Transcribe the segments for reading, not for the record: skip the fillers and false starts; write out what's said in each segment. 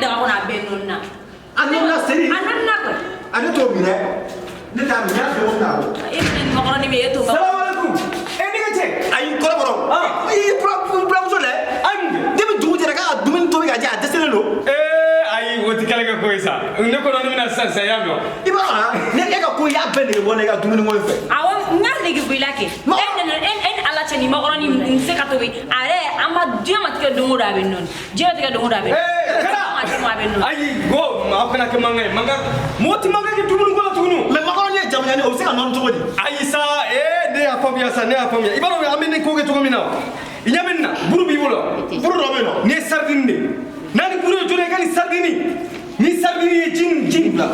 Daga kɔnɔ, a bɛɛ nɔɔni na. A nɔɔnina seri. A nɔɔnina koyi. A ne t'o minɛ, ne t'a minɛ, n y'a fɛ ko n t'a bɔ. E fana ni makɔrɔni bɛ e t'o ma. Salamaleykum. E ne ka cɛ. Ayi, kɔrɔbɔrɔ. Ah. I ye buramuso dɛ. A ye mun kɛ? Depuis dugu jɛra k'a ka dumuni tobi ka di, a dɛsɛlen don. Ee, ayi, o tɛ kɛlɛ kɛ ko ye sa. Ne kɔnɔ ne bɛna sisan sisan, i y'a mɛn wa? I b'a dɔn han, ne e ka ko i y'a bɛɛ nege bɔ ne ka dumuni ko in fɛ. Awɔ, n y'a nege bɔ i la kɛ. E nana e ni Ala cɛ, nin makɔrɔni nin tɛ se ka tobi a yɛrɛ. An ma diɲɛ ma tigɛ, don o don a bɛ nɔɔni. Diɲɛ ma tigɛ, don o don a bɛ nɔɔni. Ee, kana. A tɛ mɔ, a bɛ nɔɔni. Ayi, ko aw kana kɛ mankan ye. Mankan mɔgɔ tɛ mankan kɛ dumuni ko la tuguni. Mais makɔrɔni ye jamujanni, o bɛ se ka nɔɔni cogo di? Ayi sa, ee, ne y'a faamuya sa, ne y'a faamuya. I b'a dɔn an bɛ nin ko kɛ cogo min na wa? I ɲɛ bɛ nin na, buru b'i bolo wa? Buru dɔ bɛ yen nɔ. Nin ye sardine de ye. N'a ni buru ye joli ye, i ka nin sardine, ni sardine ye ji nin bila,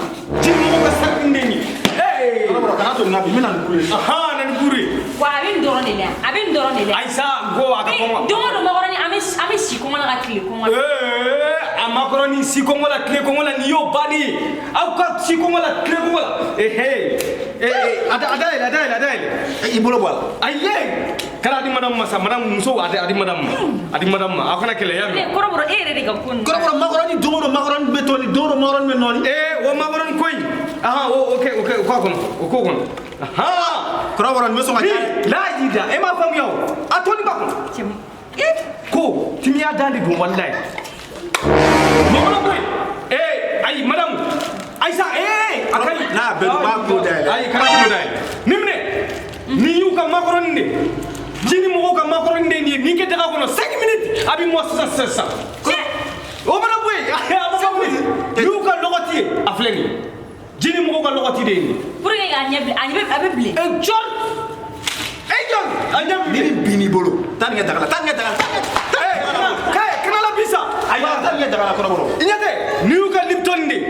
ji ni mɔgɔw ka sardine de ye nin ye. Ee. Kɔrɔbɔrɔ, kana to nin na bi, n bɛ na ni buru ye. Ahan, na ni buru ye. Wa a bɛ nin dɔrɔn de la, a bɛ nin dɔrɔn de la. Ayi sa, ko a ka kɔngɔ. Don o don makɔrɔni, an bɛ si kɔngɔ la ka tile kɔngɔ la. Ee, a makɔrɔni, si kɔngɔ la, tile kɔngɔ la, nin y'o baden ye. Aw ka si kɔngɔ la, tile kɔngɔ la. Ehe, ee, a da, a dayɛlɛ, a dayɛlɛ, a dayɛlɛ. E, i bolo bɔ a la. Ayi, kana di madame ma sa, madame muso, a di madame ma, a di madame ma. Aw kana kɛlɛ, y'a mɛn? Ne kɔrɔbɔrɔ, e yɛrɛ de ka ko ninnu. Kɔrɔbɔrɔ, makɔrɔni, don o don makɔrɔni bɛ tobi, don o don makɔrɔni bɛ nɔɔni. Ee, o makɔrɔni ko in, ahan, o kɛ, o kɛ, o k'a kɔnɔ, o k'o kɔnɔ, ahan. Kɔrɔbɔrɔ, nin bɛ sɔn ka diya dɛ. Ni laji da, e m'a faamuya o, a tɔni b'a kɔnɔ. Ko timiya dan de don, walayi. Mɔgɔ ko in, ee, ayi, madame ayisa, ee, a ka ɲi. N'a y'a bɛɛ dun, b'a tulo dayɛlɛ. Ayi, kana tulo dayɛlɛ. Nin minɛ, nin y'u ka makɔrɔni de, ji ni mɔgɔw ka makɔrɔni de ye nin ye. Nin kɛ daga kɔnɔ 5 minutes, a bɛ mɔ sisan sisan sisan. O mana bɔ yen, a bɛ ka wuli. Nin y'u ka lɔgɔti ye, a filɛ nin ye, ji ni mɔgɔw ka lɔgɔti de ye nin ye. Pour que k'a ɲɛ bilen, a ɲɛ bɛ, a bɛ bilen. E jɔn, e jɔn, a ɲɛ Ni bilen. nin bin n'i bolo, taa nin kɛ daga la, taa nin kɛ daga la, taa nin kɛ. Ee, kana la bi sa. Ayi, taa nin kɛ daga la, kɔrɔbɔrɔ. I ɲɛ tɛ, nin y'u ka Lipton de ye,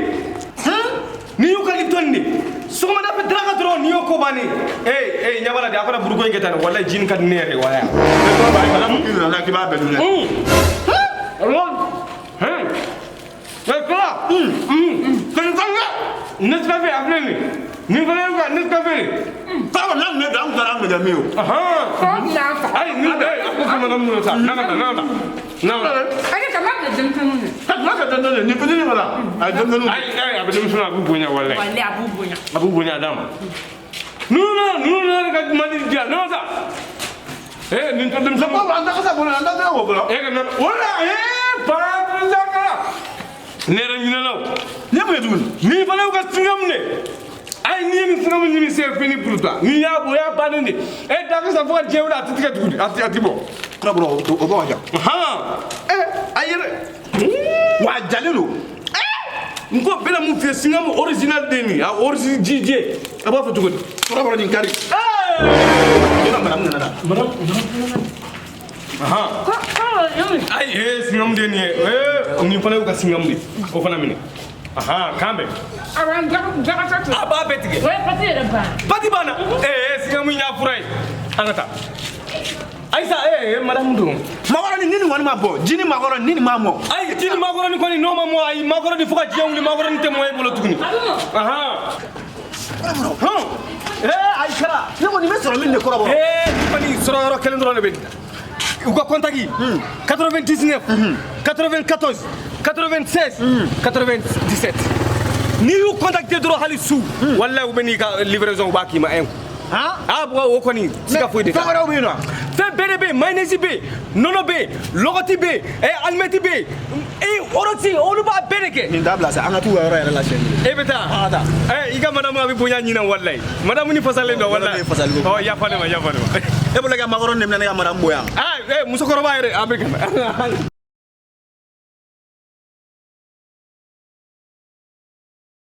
nin y'u ka Lipton de ye. Sɔgɔmada fɛ daraka dɔrɔn, nin y'o ko bannen. Ee, ee, ɲɛ b'a la de, a kana buruko in kɛ tan dɛ. Walayi, ji nin ka di ne yɛrɛ ye, walayi. Kana fɔ k'i nana k'i b'a bɛɛ dun dɛ. Eh, kala. Nescafé, a filɛ nin ye. Nin fana y'u ka Nescafé de ye. Kɔrɔbɔrɔ, n'a tun bɛ don, an tun taara an tun bɛ kɛ min ye o. Ahan. Ayi, nin bɛɛ, a ko fɛn ma mun sa. N'a ka taa, n'a ka taa. N'a ka taa. Ayi, ka kɛ denmisɛnninw ye. Ka tila ka denmisɛnnin nin fitinin fana, a ye denmisɛnninw. Ayi, ayi, a bɛ denmisɛnninw, a b'u bonya, walayi. Walayi, a b'u bonya. A b'u bonya, a d'a ma. Ninnu na, ninnu na ka mandi diya. N'o sa. Eh, nin tɛ denmisɛnnin. Kɔrɔbɔrɔ, an da kasa bolo, an da tɛ o bolo. E ka nana. Wala, eh, pa kala. Ne yɛrɛ ɲinɛna o. Nin ye mun ye tuguni? Nin fana y'u ka singam de. Ayi, n'i ye nin singam ɲimi, c'est fini pour toi. N'i y'a bɔ, o y'a bannen de. E da kasa fo ka diɲɛ wuli, a tɛ tigɛ tuguni, a tɛ bɔ. Kɔrɔbɔrɔ, o bɔ ka ca. Han. Eh, a yɛrɛ. Wa a jalen don. N ko bɛna mun f'i ye, singam original de ye nin ye, a origine jije. A b'a fɔ cogo di? Kɔrɔbɔrɔ, nin kari. Eh! Yɔrɔ madame nana na. Madame, ahan. Ayi, ee, singam de ye nin ye. Ee, nin fana y'u ka singam de ye. O fana minɛ. Ahan, k'an bɛn. Awɔ, jakasa to. A b'a bɛɛ tigɛ. O ye pati yɛrɛ ban. Pati banna. Ee, singam y'a fura ye. An ka taa. Ayisa, ee, madame don. Makɔrɔni ni nin kɔni ma bɔ, ji ni makɔrɔni ni nin ma mɔ. Ayi, ji ni makɔrɔni kɔni, n'o ma mɔ, ayi, makɔrɔni fo ka diɲɛ wuli, makɔrɔni tɛ mɔ e bolo tuguni. A bɛ mɔ. Ahan. Kɔrɔbɔrɔ. Hɔn. Ee, ayi, kala. Ne ko nin bɛ sɔrɔ min de, kɔrɔbɔrɔ? Ee, nin kɔni sɔrɔ yɔrɔ kelen dɔrɔn de bɛ nin na. U ka contact 99 94 96 97. N'i y'u contacter dɔrɔn, hali su, walayi, u bɛ n'i ka livraison, u b'a k'i ma un coup. Han. Ah, bon, o kɔni siga foyi de Fɛn t'a la. wɛrɛw bɛ yen nɔ. Fɛn bɛɛ de bɛ yen: mayonnaise bɛ yen, nɔnɔ bɛ yen, lɔgɔti bɛ yen, alimɛti bɛ yen, oroti, olu b'a bɛɛ de kɛ. Nin dabila sa, an ka t'u ka yɔrɔ yɛrɛ la siɲɛ kelen. E bɛ taa? An ka taa. I ka madame a bɛ bonya ɲinɛ, walayi. Madame ni fasalen don, walayi. Yɔrɔ bɛ fasali ko. Ɔ, yafa ne ma, yafa ne ma. E bolo kɛ makɔrɔni de minɛ ne ka madame bonya. Ah, musokɔrɔba yɛrɛ, a bɛ ka na.